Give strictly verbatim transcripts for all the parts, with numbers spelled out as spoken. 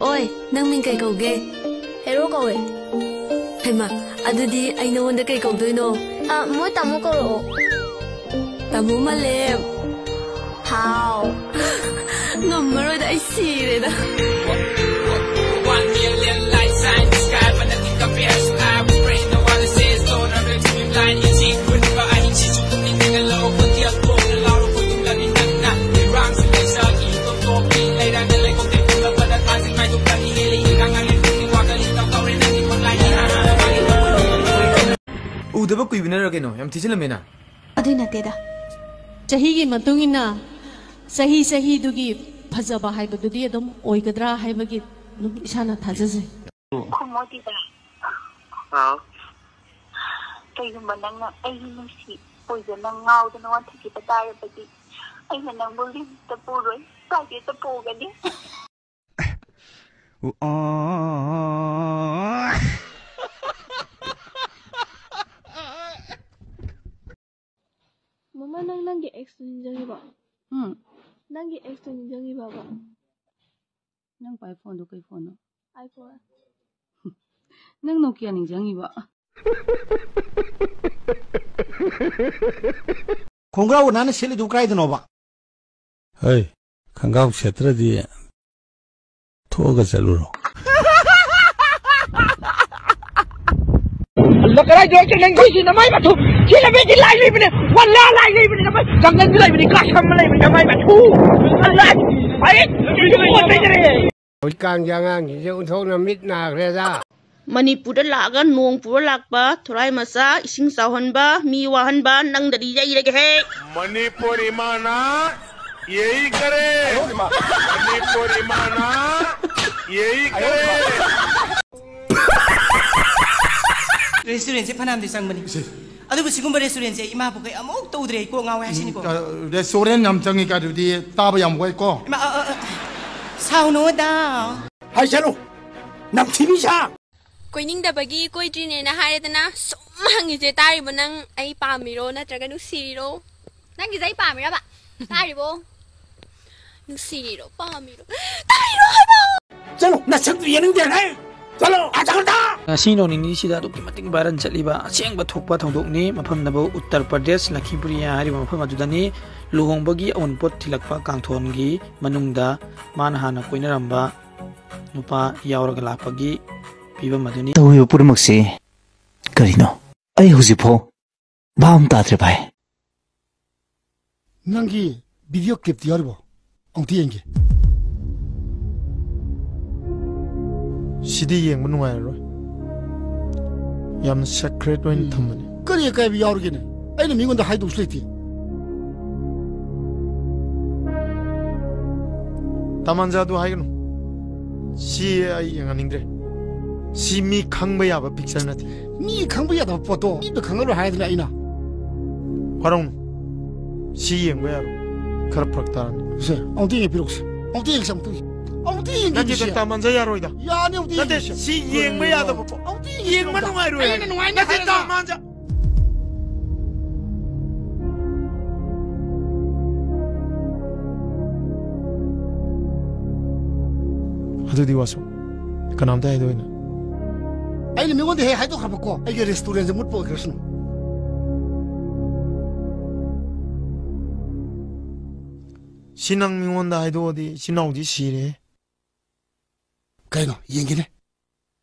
ꯑꯣꯏ, ꯅꯪ ꯃꯤꯡ ꯀꯩ ꯀꯧꯒꯦ? ꯍꯦꯔꯣ ꯀꯧꯋꯦ꯫ ꯍꯩꯃꯥ, ꯑꯗꯨꯗꯤ ꯑꯩ ꯅꯉꯣꯟꯗ ꯀꯩ ꯀꯧꯗꯣꯏꯅꯣ? ꯑ, ꯃꯣꯏ ꯇꯥꯃꯣ ꯀꯧꯔꯛꯑꯣ꯫ ꯇꯥꯃꯣ ꯃꯥꯂꯦꯝ꯫ ꯍꯥꯎ꯫ ꯉꯝꯃꯔꯣꯏꯗ, ꯑꯩ ꯁꯤꯔꯦꯗ꯫ ꯎꯗꯕ ꯀꯨꯏꯕꯅꯔ ꯀꯩꯅꯣ, ꯌꯥꯝ ꯊꯤꯖꯤꯜꯂꯝꯃꯦꯅ꯫ ꯑꯗꯨꯏ ꯅꯠꯇꯦꯗ꯫ ꯆꯍꯤꯒꯤ ꯃꯇꯨꯡ ꯏꯟꯅ ꯆꯍꯤ ꯆꯍꯤꯗꯨꯒꯤ ꯐꯖꯕ ꯍꯥꯏꯕꯗꯨꯗꯤ ꯑꯗꯨꯝ ꯑꯣꯏꯒꯗ꯭ꯔꯥ ꯍꯥꯏꯕꯒꯤ ꯑꯗꯨꯝ ꯏꯁꯥꯅ ꯊꯥꯖꯖꯩ꯫ ꯈꯨꯝꯃꯣ ꯗꯤꯕ꯫ ꯍꯥꯎ꯫ ꯀꯩꯒꯨꯝꯕ ꯅꯪꯅ ꯑꯩꯒꯤ ꯅꯨꯡꯁꯤ ꯑꯣꯏꯗꯅ ꯉꯥꯎꯗꯅ ꯋꯥꯟꯊꯈꯤꯕ ꯇꯥꯔꯕꯗꯤ ꯑꯩꯅ ꯅꯪꯕꯨ ꯔꯤꯝꯁꯇ ꯄꯨꯔꯣꯏ, ꯄ꯭ꯔꯥꯏꯚꯦꯠꯇ ꯄꯨꯒꯅꯤ꯫ ꯃꯃꯥ, ꯅꯪ ꯅꯪꯒꯤ ꯑꯦꯛꯁꯇꯨ ꯅꯤꯡꯁꯤꯡꯉꯤꯕꯣ? ꯎꯝ? ꯅꯪꯒꯤ ꯑꯦꯛꯁꯇꯨ ꯅꯤꯡꯁꯤꯡꯉꯤꯕꯕ? ꯅꯪ ꯄꯥꯏ ꯐꯣꯟꯗꯣ ꯀꯩ ꯐꯣꯟꯅꯣ? ꯑꯥꯏꯐꯣꯟ꯫ ꯅꯪ ꯅꯣꯀꯤꯌꯥ ꯅꯤꯡꯁꯤꯡꯉꯤꯕ? ꯈꯣꯡꯒ꯭ꯔꯥꯎ ꯅꯥꯟꯅ ꯁꯦꯠꯂꯤꯗꯨ ꯀꯥꯏꯗꯅꯣꯕ? ꯍꯩ, ꯈꯪꯒꯥꯎ ꯁꯦꯠꯇ꯭ꯔꯗꯤ ꯊꯣꯛꯑꯒ ꯆꯠꯂꯨꯔꯣ꯫ ꯑꯜꯂ ꯀꯔꯥꯏꯗ ꯅꯪ ꯁꯤ ꯅꯃꯥꯏ ꯃꯊꯨꯞ ꯁꯤ ꯂꯝꯕꯤꯗꯤ ꯂꯥꯏ ꯂꯩꯕꯅꯦ ꯋꯥꯂꯥ ꯂꯥꯏ ꯂꯩꯕꯅꯦ ꯅꯃꯥꯏ ꯖꯪꯒꯜꯗꯤ ꯂꯩꯕꯅꯤ ꯀꯥꯁꯝꯕ ꯂꯩꯕꯅꯤ ꯅꯃꯥꯏ ꯃꯊꯨ ꯑꯜꯂ ꯑꯩ ꯄꯣꯠ ꯂꯩꯖꯔꯦ꯫ ꯍꯧꯖꯤꯛꯀꯥꯟꯒꯤ ꯑꯉꯥꯡꯁꯤꯡꯁꯦ ꯑꯣꯟꯊꯣꯛꯅ ꯃꯤꯠ ꯅꯥꯈ꯭ꯔꯦꯗ꯫ ꯃꯅꯤꯄꯨꯔꯗ ꯂꯥꯛꯑꯒ ꯅꯣꯡ ꯄꯨꯔ ꯂꯥꯛꯄ ꯊꯣꯔꯥꯏ ꯃꯆꯥ, ꯏꯁꯤꯡ ꯆꯥꯎꯍꯟꯕ, ꯃꯤ ꯋꯥꯍꯟꯕ, ꯅꯪꯗꯗꯤ ꯌꯩꯔꯒꯦꯍꯦ꯫ ꯃꯅꯤꯄꯨꯔ ꯏꯃꯥꯅ ꯌꯩꯈꯔꯦ꯫ ꯃꯅꯤꯄꯨꯔ ꯏꯃꯥꯅ ꯌꯩꯈꯔꯦ꯫ ꯔꯦꯁꯇꯨꯔꯦꯟꯁꯦ ꯐꯅꯌꯥꯝꯗꯤ ꯆꯪꯕꯅꯤ꯫ ꯏꯁꯦ꯫ ꯑꯗꯨꯕꯨ ꯁꯤꯒꯨꯝꯕ ꯔꯦꯁꯇꯨꯔꯦꯟꯁꯦ ꯑꯩ ꯏꯃꯥ ꯄꯣꯛꯀꯩ ꯑꯃꯨꯛ ꯇꯧꯗ꯭ꯔꯦ, ꯑꯩ ꯀꯣꯛ ꯉꯥꯎꯋꯦ ꯍꯥꯏꯁꯤꯅꯤꯀꯣ꯫ ꯎꯝ, ꯑ, ꯔꯦꯁꯇꯨꯔꯦꯟ ꯌꯥꯝ ꯆꯪꯉꯤ ꯀꯥꯏꯗꯨꯗꯤ ꯇꯥꯕ ꯌꯥꯝ ꯋꯥꯏꯀꯣ꯫ ꯏꯃꯥ, ꯑ, ꯑ, ꯑ, ꯁꯥꯎꯅꯣꯗ꯫ ꯍꯥꯏꯁꯅꯨ, ꯅꯝꯊꯤꯕꯤ ꯁꯥ꯫ ꯀꯣꯏꯅꯤꯡꯗꯕꯒꯤ ꯀꯣꯏꯗ꯭ꯔꯤꯅꯦꯅ ꯍꯥꯏꯔꯦꯗꯅ, ꯁꯨꯝ ꯍꯪꯉꯤꯁꯦ ꯇꯥꯔꯤꯕ ꯅꯪ ꯑꯩ ꯄꯥꯝꯃꯤꯔꯣ ꯅꯠꯇ꯭ꯔꯒ ꯅꯨꯡꯁꯤꯔꯤꯔꯣ? ꯅꯪꯒꯤꯁꯦ ꯑꯩ ꯄꯥꯝꯃꯤꯔꯕ? ꯇꯥꯔꯤꯕꯣ? ꯅꯨꯡꯁꯤꯔꯤꯔꯣ ꯄꯥꯝꯃꯤꯔꯣ? ꯇꯥꯔꯤꯔꯣ ꯍꯥꯏꯕ! ꯆꯠꯂꯨ! ꯅꯁꯛꯇꯨ ꯌꯦꯡꯅꯤꯡꯗꯦ꯫ ꯆꯠꯂꯣ, ꯑꯥ ꯆꯠꯈ꯭ꯔꯣ꯫ ꯉꯁꯤ ꯅꯣꯡ ꯅꯤꯅꯤꯁꯤꯗ ꯑꯗꯨꯛꯀꯤ ꯃꯇꯤꯛ viral ꯆꯠꯂꯤꯕ ꯑꯁꯦꯡꯕ ꯊꯣꯛꯄ ꯊꯧꯗꯣꯛꯅꯤ꯫ ꯃꯐꯝꯗꯕꯨ ꯎꯠꯇꯔ ꯄ꯭ꯔꯗꯦꯁ, ꯂꯈꯤꯄꯨꯔꯤꯌꯥ ꯍꯥꯏꯔꯤꯕ ꯃꯐꯝ ꯑꯗꯨꯗꯅꯤ꯫ ꯂꯨꯍꯣꯡꯕꯒꯤ ꯑꯎꯟꯄꯣꯠ ꯊꯤꯜꯂꯛꯄ ꯀꯥꯡꯊꯣꯟꯒꯤ ꯃꯅꯨꯡꯗ ꯃꯥꯅ ꯍꯥꯟꯅ ꯀꯣꯏꯅꯔꯝꯕ ꯅꯨꯄꯥ ꯌꯥꯎꯔꯒ ꯂꯥꯛꯄꯒꯤ ꯐꯤꯕꯝ ꯑꯗꯨꯅꯤ꯫ ꯇꯧꯔꯤꯕ ꯄꯨꯝꯅꯃꯛꯁꯤ ꯀꯔꯤꯅꯣ? ꯑꯩ ꯍꯧꯖꯤꯛꯐꯥꯎ ꯚꯥꯞ ꯑꯃ ꯇꯥꯗ꯭ꯔꯦ, ꯚꯥꯏ꯫ ꯅꯪꯒꯤ video clipꯇꯤ ꯌꯥꯎꯔꯤꯕꯣ? ꯑꯃꯨꯛꯇ ꯌꯦꯡꯒꯦ꯫ ꯁꯤꯗꯤ ꯌꯦꯡꯕ ꯅꯨꯡꯉꯥꯏꯔꯔꯣꯏ꯫ ꯌꯥꯝꯅ secret ꯑꯣꯏꯅ ꯊꯝꯕꯅꯤ꯫ ꯀꯔꯤ ꯑꯀꯥꯏꯕ ꯌꯥꯎꯔꯒꯦꯅꯦ? ꯑꯩꯅ ꯃꯤꯉꯣꯟꯗ ꯍꯥꯏꯗꯧꯁꯨ ꯂꯩꯇꯦ꯫ ꯇꯥꯃꯥꯟꯖꯥꯗꯨ ꯍꯥꯏꯒꯅꯨ꯫ ꯁꯤ ꯑꯩ ꯌꯦꯡꯍꯟꯅꯤꯡꯗ꯭ꯔꯦ꯫ ꯁꯤ ꯃꯤ ꯈꯪꯕ ꯌꯥꯕ picture ꯅꯠꯇꯦ꯫ ꯃꯤ ꯈꯪꯕ ꯌꯥꯗꯕ ꯄꯣꯠꯇꯣ ꯃꯤꯗ ꯈꯪꯍꯜꯂꯣꯏ ꯍꯥꯏꯗꯅ ꯑꯩꯅ꯫ ꯋꯥꯔꯧꯅꯨ꯫ ꯁꯤ ꯌꯦꯡꯕ ꯌꯥꯔꯣꯏ꯫ ꯈꯔ ꯐꯔꯛ ꯇꯥꯔꯅꯤ꯫ ꯁꯦ, ꯑꯃꯨꯛꯇ ꯌꯦꯡꯕꯤꯔꯛꯎꯁꯦ꯫ ꯑꯃꯨꯛꯇ ꯌꯦꯡꯁꯦ, ꯑꯃꯨꯛꯇ ꯌꯦꯡꯁꯦ꯫ ꯑꯃꯨꯛꯇ ꯌꯦꯡꯒꯦ, ꯅꯠꯇꯦ, ꯁꯦ꯫ ꯇꯥꯃꯟꯖ ꯌꯥꯔꯣꯏꯗ꯫ ꯌꯥꯅꯤ, ꯑꯃꯨꯛꯇ ꯅꯠꯇꯦ, ꯌꯦꯡꯒꯦ, ꯁꯦ꯫ ꯁꯤ ꯌꯦꯡꯕ ꯌꯥꯗꯕ ꯄꯣꯠ꯫ ꯑꯃꯨꯛꯇ ꯌꯦꯡꯒꯦ, ꯌꯦꯡꯕ ꯑꯃꯨꯛꯇ꯫ ꯅꯨꯡꯉꯥꯏꯔꯣꯏ ꯑꯩꯅ ꯍꯥꯏꯕ꯫ ꯅꯨꯡꯉꯥꯏꯅꯤ ꯅꯠꯇꯦ, ꯍꯥꯏꯔꯒ꯫ ꯇꯥꯃꯟꯖ꯫ ꯑꯗꯨꯗꯤ ꯋꯥꯁꯨ ꯀꯅꯥꯝꯇ ꯍꯥꯏꯗꯣꯛꯑꯣꯏꯅ꯫ ꯑꯩꯅ ꯃꯤꯉꯣꯟꯗ ꯍꯦꯛ ꯍꯥꯏꯗꯣꯛꯈ꯭ꯔꯕꯀꯣ, ꯑꯩꯒꯤ restaurantꯁꯦ ꯃꯨꯠꯄ ꯑꯣꯏꯈ꯭ꯔꯁꯅꯨ꯫ ꯁꯤ ꯅꯪ ꯃꯤꯉꯣꯟꯗ ꯍꯥꯏꯗꯣꯛꯑꯗꯤ ꯏꯆꯤꯟ ꯏꯅꯥꯎꯗꯤ ꯁꯤꯔꯦ꯫ ꯀꯩꯅꯣ? ꯌꯦꯡꯒꯦꯅꯦ꯫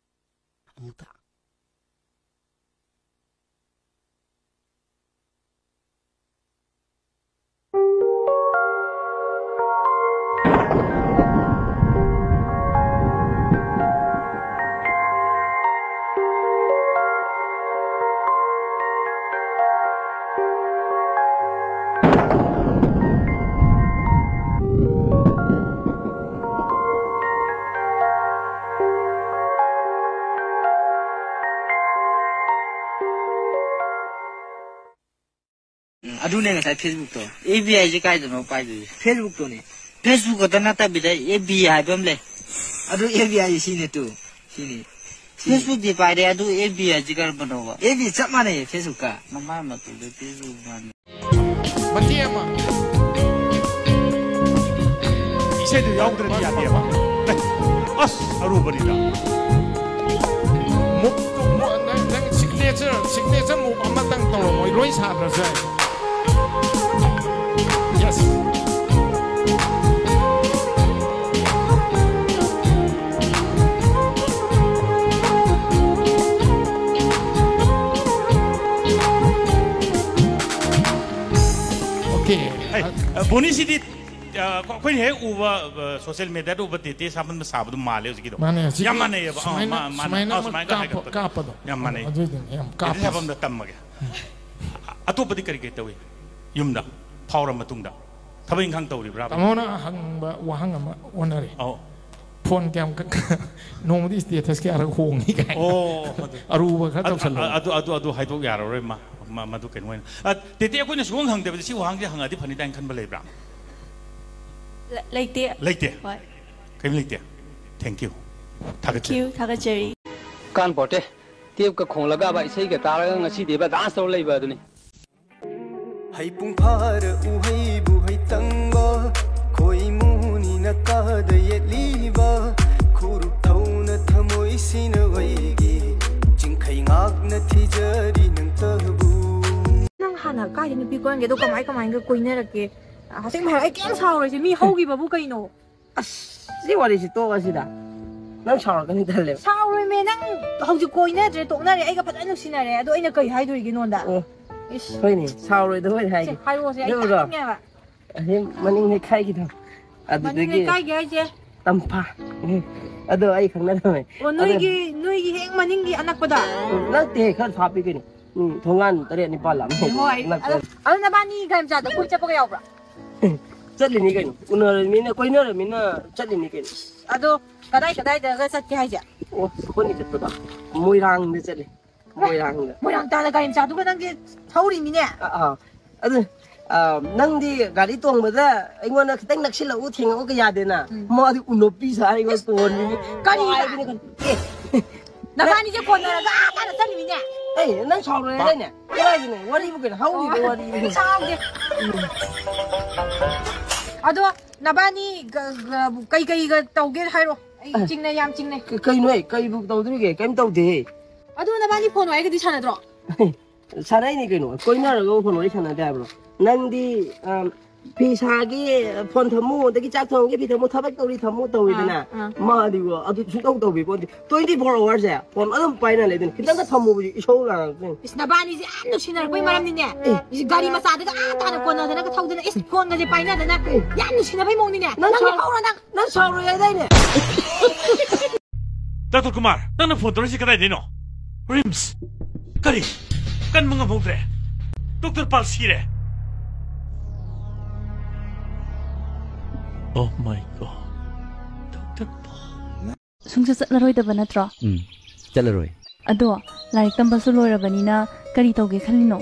ꯑꯃꯨꯛꯇ꯫ ꯎꯝ, ꯑꯗꯨꯅꯦ ꯉꯁꯥꯏ Facebookꯇꯣ꯫ ꯑꯦꯐ ꯕꯤ ꯑꯥꯏꯁꯦ ꯀꯥꯏꯗꯅꯣ ꯄꯥꯏꯗꯣꯏꯁꯦ? Facebookꯇꯣꯅꯦ꯫ Facebook ꯈꯛꯇ ꯅꯠꯇꯕꯤꯗ ꯑꯦꯐ ꯕꯤ ꯍꯥꯏꯕ ꯑꯃ ꯂꯩ꯫ ꯑꯗꯨ ꯑꯦꯐ ꯕꯤ ꯑꯥꯏꯁꯦ ꯁꯤꯅꯦ ꯇꯨ꯫ ꯁꯤꯅꯤ꯫ ꯁꯤ꯫ Facebookꯇꯤ ꯄꯥꯏꯔꯦ, ꯑꯗꯨ ꯑꯦꯐ ꯕꯤ ꯑꯥꯏꯁꯦ ꯀꯔꯝꯕꯅꯣꯕ? ꯑꯦꯐ ꯕꯤ ꯆꯞ ꯃꯥꯟꯅꯩꯌꯦ Facebookꯀ꯫ ꯃꯃꯥꯏ ꯃꯇꯨꯗ Facebook ꯃꯥꯟꯅꯩ꯫ ꯃꯇꯦꯛ ꯑꯃ꯫ ꯏꯁꯩꯗꯨ ꯌꯥꯎꯗ꯭ꯔꯗꯤ ꯌꯥꯗꯦꯕ꯫ ꯑꯁ, ꯑꯔꯨꯕꯅꯤꯗ꯫ Move ꯇꯨ, move, ꯅꯪ, ꯅꯪ signature, signature move ꯑꯃꯇꯪ ꯇꯧꯔꯝꯃꯣ, ꯂꯣꯏ ꯁꯥꯗ꯭ꯔꯁꯨ ꯌꯥꯏ꯫ Yes. Okay. ꯍꯩ, ꯑ, ꯕꯣꯅꯤꯁꯤꯗꯤ, ꯑ, ꯑꯩꯈꯣꯏꯅ ꯍꯦꯛ ꯎꯕ, ꯑ, social media ꯗ ꯎꯕ ꯇꯦꯇꯦ ꯁꯥꯃꯟꯕ ꯁꯥꯕꯗꯣ ꯃꯥꯜꯂꯦ ꯍꯧꯖꯤꯛꯀꯤꯗꯣ꯫ ꯃꯥꯅꯦ, ꯍꯧꯖꯤꯛꯀꯤ ꯌꯥꯝ ꯃꯥꯟꯅꯩꯌꯦꯕ꯫ ꯑ, ꯁꯨꯃꯥꯏꯅ, ꯃꯥ-, ꯃꯥꯅ-, ꯁꯨꯃꯥꯏꯅ ꯑ, ꯑꯃ ꯁꯨꯃꯥꯏꯅꯒ ꯀꯥꯞꯄ-, ꯍꯥꯏꯒꯠꯄꯗꯣ꯫ ꯀꯥꯞꯄꯗꯣ꯫ ꯌꯥꯝ ꯃꯥꯟꯅꯩ꯫ ꯑꯗꯨꯏꯗꯨꯅꯦ, ꯌꯥꯝ ꯇꯦꯇꯦ ꯀꯥꯞꯄ꯫ ꯁꯥꯕꯝꯗ ꯇꯝꯃꯒꯦ꯫ ꯑꯇꯣꯞꯄꯗꯤ ꯀꯔꯤ ꯀꯔꯤ ꯇꯧꯏ? ꯌꯨꯝꯗ ꯐꯥꯎꯔ ꯃꯇꯨꯡꯗ ꯊꯕꯛ ꯏꯪꯈꯥꯡ ꯇꯧꯔꯤꯕ꯭ꯔꯥ? ꯇꯥꯃꯣꯅ ꯍꯪꯕ ꯋꯥꯍꯪ ꯑꯃ ꯑꯣꯟꯅꯔꯦ꯫ ꯑꯧ꯫ ꯐꯣꯟ ꯀꯌꯥꯝ ꯀ-, ꯀ-, ꯅꯣꯡꯃꯗꯤ status ꯀꯌꯥꯔꯛ ꯍꯣꯡꯉꯤ ꯀꯥꯏꯅ꯫ ꯑꯣ, ꯑꯗꯨ꯫ ꯑꯔꯨꯕ ꯈꯔ ꯑꯗꯨ, ꯇꯧꯁꯜꯂꯣ꯫ ꯑ-, ꯑꯗꯨ, ꯑꯗꯨ, ꯑꯗꯨ ꯍꯥꯏꯗꯣꯛ ꯌꯥꯔꯔꯣꯏ ꯃꯥ, ꯃꯥ, ꯃꯗꯨ ꯀꯩꯅꯣ ꯑꯣꯏꯅ꯫ ꯑ, ꯇꯦꯇꯦ, ꯑꯩꯈꯣꯏꯅ ꯁꯨꯡꯍꯪ ꯍꯪꯗꯕꯗ ꯁꯤ ꯋꯥꯍꯪꯁꯦ ꯍꯪꯉꯗꯤ ꯐꯅꯤ ꯀꯥꯏꯅ ꯈꯟꯕ ꯂꯩꯕ꯭ꯔꯥ? ꯂ-, ꯂꯩꯇꯦ꯫ ꯂꯩꯇꯦ? ꯍꯣꯏ꯫ ꯀꯔꯤꯝ ꯂꯩꯇꯦ? Thank you꯫ Thank ꯊꯥꯒꯠꯆꯔꯤ꯫ You, ꯊꯥꯒꯠꯆꯔꯤ꯫ ꯀꯥꯟꯄꯣꯠꯇꯦ꯫ Tape ꯀ ꯈꯣꯡꯂꯒꯕ, ꯏꯁꯩꯒ ꯇꯥꯔꯒ ꯉꯁꯤꯗꯤꯕ dance ꯇꯧꯔ ꯂꯩꯕ ꯑꯗꯨꯅꯤ꯫ ꯍꯩꯄꯨꯡ ꯐꯥꯔ ꯎꯍꯩꯕꯨ ꯍꯩꯇꯪꯕ, ꯈꯣꯏꯃꯨꯅꯤꯅ ꯀꯥꯗ ꯌꯦꯠꯂꯤꯕ, ꯈꯨꯔꯨꯞ ꯊꯧꯅ ꯊꯃꯣꯏ ꯁꯤꯅꯕꯒꯤ, ꯆꯤꯡꯈꯩ ꯉꯥꯛꯅ ꯊꯤꯖꯔꯤ ꯅꯪꯇꯕꯨ꯫ ꯅꯪ ꯍꯥꯟꯅ ꯀꯥꯏꯗ ꯅꯨꯄꯤ ꯀꯣꯏꯔꯝꯒꯦ? ꯑꯗꯣ ꯀꯃꯥꯏ ꯀꯃꯥꯏꯅꯒ ꯀꯣꯏꯅꯔꯛꯀꯦ? ꯑꯁꯦꯡꯕ ꯍꯥꯏꯔꯣ, ꯑꯩ ꯀꯩꯝ ꯁꯥꯎꯔꯣꯏꯁꯦ, ꯃꯤ ꯍꯧꯈꯤꯕꯕꯨ ꯀꯩꯅꯣ? ꯑꯁ, ꯁꯤ ꯋꯥꯔꯤꯁꯤ ꯇꯣꯛꯑꯁꯤꯗ꯫ ꯅꯪ ꯁꯥꯎꯔꯛꯀꯅꯤ ꯈꯜꯂꯦꯕ꯫ ꯁꯥꯎꯔꯣꯏꯃꯦ, ꯅꯪ ꯍꯧꯖꯤꯛ ꯀꯣꯏꯅꯗ꯭ꯔꯦ, ꯇꯣꯛꯅꯔꯦ, ꯑꯩꯒ ꯐꯖꯅ ꯅꯨꯡꯁꯤꯅꯔꯦ, ꯑꯗꯣ ꯑꯩꯅ ꯀꯩ ꯍꯥꯏꯗꯣꯔꯤꯒꯦ ꯅꯉꯣꯟꯗ? ꯑꯣ, ꯏꯁ꯫ ꯍꯣꯏꯅꯦ, ꯁꯥꯎꯔꯣꯏꯗ ꯍꯣꯏ ꯁꯦ, ꯍꯥꯏꯒꯦ꯫ ꯍꯥꯏꯔꯛꯑꯣꯁꯦ, ꯑꯩ ꯑꯗꯨꯕꯨꯔꯣ? ꯇꯥꯅꯤꯡꯉꯦꯕ꯫ ꯑꯁꯤ ꯃꯅꯤꯡ ꯂꯩꯀꯥꯏꯒꯤꯗꯣ꯫ ꯃꯅꯤꯡ ꯑꯗꯨꯗꯒꯤ ꯂꯩꯀꯥꯏꯒꯤ ꯍꯥꯏꯁꯦ? ꯇꯝꯐꯥ꯫ ꯎꯝ꯫ ꯑꯗꯣ ꯑꯩ ꯈꯪꯅꯔꯝꯃꯦ꯫ ꯑꯣ, ꯑꯗꯣ ꯅꯣꯏꯒꯤ, ꯅꯣꯏꯒꯤ ꯍꯦꯛ ꯃꯅꯤꯡꯒꯤ ꯑꯅꯛꯄꯗ? ꯎꯝ, ꯅꯠꯇꯦ, ꯈꯔ ꯊꯥꯞꯄꯤ ꯀꯩꯅꯣ꯫ ꯎꯝ, ꯊꯣꯡꯒꯥꯟ ꯇꯔꯦꯠ ꯅꯤꯄꯥꯜ ꯂꯥꯞꯅ ꯍꯣꯏ꯫ ꯅꯛꯄ꯫ ꯑꯗꯣ, ꯑꯗꯣ ꯅꯕꯥꯅꯤ ꯒꯥꯔꯤ ꯃꯆꯥꯗ ꯀꯣꯏ ꯆꯠꯄꯒ ꯌꯥꯎꯕ꯭ꯔꯥ? ꯆꯠꯂꯤꯅꯤ ꯀꯩꯅꯣ꯫ ꯎꯅꯔꯃꯤꯅ, ꯀꯣꯏꯅꯔꯃꯤꯅ ꯆꯠꯂꯤꯅꯤ ꯀꯩꯅꯣ꯫ ꯑꯗꯣ ꯀꯗꯥꯏ ꯀꯗꯥꯏꯗꯒ ꯆꯠꯀꯦ ꯍꯥꯏꯁꯦ? ꯑꯣ, ꯑꯩꯈꯣꯏꯅꯤ ꯆꯠꯄꯗꯣ ꯃꯣꯏꯔꯥꯡꯗ ꯆꯠꯂꯤ꯫ ꯃꯣꯏꯔꯥꯡꯗ꯫ ꯃꯣꯏꯔꯥꯡ ꯇꯥꯟꯅ ꯒꯥꯔꯤ ꯃꯆꯥꯗꯨꯒ ꯅꯪꯁꯦ ꯊꯧꯔꯤꯃꯤꯅꯦ? ꯑꯥ, ꯑꯥ꯫ ꯑꯗꯨ, ꯑꯥ, ꯅꯪꯗꯤ ꯒꯥꯔꯤ ꯇꯣꯡꯕꯗ ꯑꯩꯉꯣꯟꯗ ꯈꯤꯇꯪ ꯅꯛꯁꯤꯜꯂꯛꯎ, ꯊꯦꯡꯉꯛꯎꯒ ꯌꯥꯗꯦꯅ꯫ ꯎꯝ꯫ ꯃꯥꯗꯤ ꯎꯅꯣꯞꯄꯤ ꯁꯥꯔꯒ ꯇꯣꯡꯉꯤꯅꯤ꯫ ꯀꯔꯤ? ꯍꯥꯏꯕꯅꯤ ꯀꯩꯅꯣ꯫ ꯑꯦ꯫ ꯅꯕꯥꯅꯤꯁꯦ ꯀꯣꯟꯅꯔꯒ ꯑꯥ ꯇꯥꯟꯅ ꯆꯠꯂꯤꯃꯤꯅꯦ? ꯑꯩ, ꯅꯪ ꯁꯥꯎꯔꯣꯏ ꯍꯥꯏꯗꯥꯏꯅꯦ? ꯀꯗꯥꯏꯗꯅꯣ? ꯋꯥꯔꯤꯕꯨ ꯀꯩꯅꯣ? ꯍꯧꯔꯤꯕ ꯋꯥꯔꯤꯕꯨ꯫ ꯁꯥꯎꯗꯦ꯫ ꯎꯝ꯫ ꯑꯗꯣ ꯅꯕꯥꯅꯤ ꯒ-, ꯒ-, ꯀꯩ ꯀꯩꯒ ꯇꯧꯒꯦ ꯍꯥꯏꯔꯣ? ꯑꯩ ꯆꯤꯡꯅꯩ, ꯌꯥꯝ ꯆꯤꯡꯅꯩ꯫ ꯀ-, ꯀꯩꯅꯣꯍꯦ? ꯀꯩꯕꯨ ꯇꯧꯗ꯭ꯔꯤꯒꯦ? ꯀꯩꯝ ꯇꯧꯗꯦꯍꯦ꯫ ꯑꯗꯨ ꯅꯕꯥꯅꯤ ꯐꯣꯟ ꯋꯥꯔꯤꯒꯗꯤ ꯁꯥꯟꯅꯗ꯭ꯔꯣ? ꯁꯥꯟꯅꯩꯅꯤ ꯀꯩꯅꯣ꯫ ꯀꯣꯏꯅꯔꯒ ꯐꯣꯟ ꯋꯥꯔꯤ ꯁꯥꯟꯅꯗꯦ ꯍꯥꯏꯕ꯭ꯔꯣ? ꯅꯪꯗꯤ, ꯑꯝ, ꯐꯤ ꯁꯥꯒꯦ, ꯐꯣꯟ ꯊꯝꯃꯨ, ꯑꯗꯒꯤ ꯆꯥꯛ ꯊꯣꯡꯒꯦ, ꯐꯤ ꯊꯝꯃꯨ, ꯊꯕꯛ ꯇꯧꯔꯤ ꯊꯝꯃꯨ ꯇꯧꯋꯤꯗꯅ꯫ ꯑꯥ, ꯑꯥ꯫ ꯃꯥꯗꯤꯀꯣ ꯑꯗꯨ ꯁꯨꯡꯇꯧ ꯇꯧꯕꯤꯄꯣꯠꯇꯦ꯫ Twenty four hours ꯁꯦ ꯐꯣꯟ ꯑꯗꯨꯝ ꯄꯥꯏꯅ ꯂꯩꯗꯣꯏꯅꯤ꯫ ꯈꯤꯇꯪꯒ ꯊꯝꯃꯨꯕꯁꯦ ꯏꯁꯧ ꯂꯥꯡꯉꯛꯇꯣꯏꯅꯤ꯫ ꯏꯁ, ꯅꯕꯥꯅꯤꯁꯦ ꯌꯥꯝ ꯅꯨꯡꯁꯤꯅꯔꯛꯄꯩ ꯃꯔꯝꯅꯤꯅꯦ꯫ ꯑꯦ꯫ ꯏꯁ, ꯒꯥꯔꯤ ꯃꯆꯥꯗꯒ ꯑꯥ ꯇꯥꯅ ꯀꯣꯟꯅꯗꯅꯒ ꯊꯧꯗꯅ, ꯏꯁ, ꯐꯣꯟꯒꯁꯦ ꯄꯥꯏꯅꯗꯅ꯫ ꯑꯦ꯫ ꯌꯥꯝ ꯅꯨꯡꯁꯤꯅꯕꯩ ꯃꯑꯣꯡꯅꯤꯅꯦ꯫ ꯅꯪ ꯅꯪ ꯁꯥꯎ-, ꯂꯩꯍꯧꯔꯣ ꯅꯪ꯫ ꯅꯪ ꯁꯥꯎꯔꯣꯏ ꯍꯥꯏꯗꯥꯏꯅꯦ? ꯗꯥꯛꯇꯔ ꯀꯨꯃꯥꯔ, ꯅꯪꯅ ꯐꯣꯟ ꯇꯧꯔꯛꯏꯁꯤ ꯀꯗꯥꯏꯗꯩꯅꯣ? ꯔꯤꯝꯁ꯫ ꯀꯔꯤ? ꯀꯟꯕ ꯉꯝꯍꯧꯗ꯭ꯔꯦ? ꯗꯣꯛꯇꯔ ꯄꯥꯜ ꯁꯤꯔꯦ? Oh my God. ꯗꯣꯛꯇꯔ ꯄꯥꯜ꯫ ꯁꯨꯡꯆꯠ ꯆꯠꯂꯔꯣꯏꯗꯕ ꯅꯠꯇ꯭ꯔꯣ? ꯎꯝ, ꯆꯠꯂꯔꯣꯏ꯫ ꯑꯗꯣ ꯂꯥꯏꯔꯤꯛ ꯇꯝꯕꯁꯨ ꯂꯣꯏꯔꯕꯅꯤꯅ ꯀꯔꯤ ꯇꯧꯒꯦ ꯈꯜꯂꯤꯅꯣ?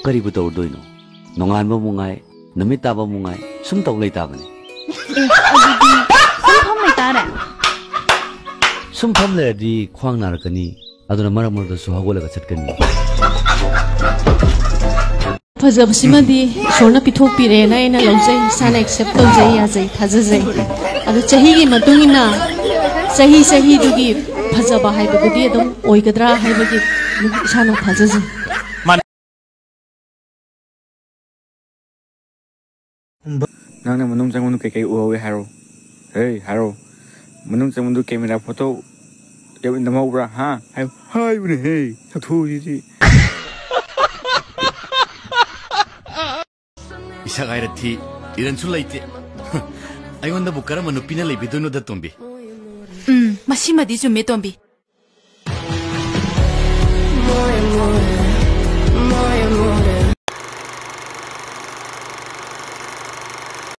ꯀꯔꯤꯕꯨ ꯇꯧꯔꯨꯗꯣꯏꯅꯣ? ꯅꯣꯡꯉꯥꯟꯕ ꯑꯃꯨꯛ ꯉꯥꯏ, ꯅꯨꯃꯤꯠ ꯇꯥꯕ ꯑꯃꯨꯛ ꯉꯥꯏ, ꯁꯨꯝ ꯇꯧ ꯂꯩ ꯇꯥꯕꯅꯤ꯫ ꯑꯦ, ꯑꯗꯨꯗꯤ ꯁꯨꯝ ꯐꯝ ꯂꯩꯇꯥꯔꯦ? ꯁꯨꯝ ꯐꯝ ꯂꯩꯔꯗꯤ ꯈ꯭ꯋꯥꯡ ꯅꯥꯔꯛꯀꯅꯤ, ꯑꯗꯨꯅ ꯃꯔꯛ ꯃꯔꯛꯇꯁꯨ ꯍꯧꯒꯠꯂꯒ ꯆꯠꯀꯅꯤ꯫ ꯐꯖꯕꯁꯤꯃꯗꯤ ꯏꯁꯣꯔꯅ ꯄꯤꯊꯣꯛꯄꯤꯔꯦꯅ ꯑꯩꯅ ꯂꯧꯖꯩ, ꯏꯁꯥꯅ accept ꯇꯧꯖꯩ, ꯌꯥꯖꯩ, ꯊꯥꯖꯖꯩ꯫ ꯑꯗꯣ ꯆꯍꯤꯒꯤ ꯃꯇꯨꯡ ꯏꯟꯅ ꯆꯍꯤ ꯆꯍꯤꯗꯨꯒꯤ ꯐꯖꯕ ꯍꯥꯏꯕꯗꯨꯗꯤ ꯑꯗꯨꯝ ꯑꯣꯏꯒꯗ꯭ꯔꯥ ꯍꯥꯏꯕꯒꯤ ꯏꯁꯥꯅ ꯊꯥꯖꯖꯩ꯫ ꯅꯪꯅ ꯃꯅꯨꯡ ꯆꯪꯉꯨꯅꯨ, ꯀꯩꯀꯩ ꯎꯍꯧꯋꯦ ꯍꯥꯏꯔꯣ꯫ ꯍꯦ, ꯍꯥꯏꯔꯣ꯫ ꯃꯅꯨꯡ ꯆꯪꯕꯗꯨ camera photo ꯅꯝꯍꯧꯕ꯭ꯔꯥ? ꯍꯥ? ꯍꯥꯏꯌꯨ, ꯍꯥꯏꯌꯨꯅꯦꯍꯦ, ꯁꯛꯊꯨꯁꯤꯗꯤ꯫ ꯏꯁꯛ ꯍꯥꯏꯔ ꯊꯤ, ꯏꯔꯟꯁꯨ ꯂꯩꯇꯦ꯫ ꯑꯩꯉꯣꯟꯗꯕꯨ ꯀꯔꯝꯕ ꯅꯨꯄꯤꯅ ꯂꯩꯕꯤꯗꯣꯏꯅꯣꯗ, ꯇꯣꯝꯕꯤ? ꯎꯝ, ꯃꯁꯤꯃꯗꯤ ꯆꯨꯝꯃꯦ, ꯇꯣꯝꯕꯤ꯫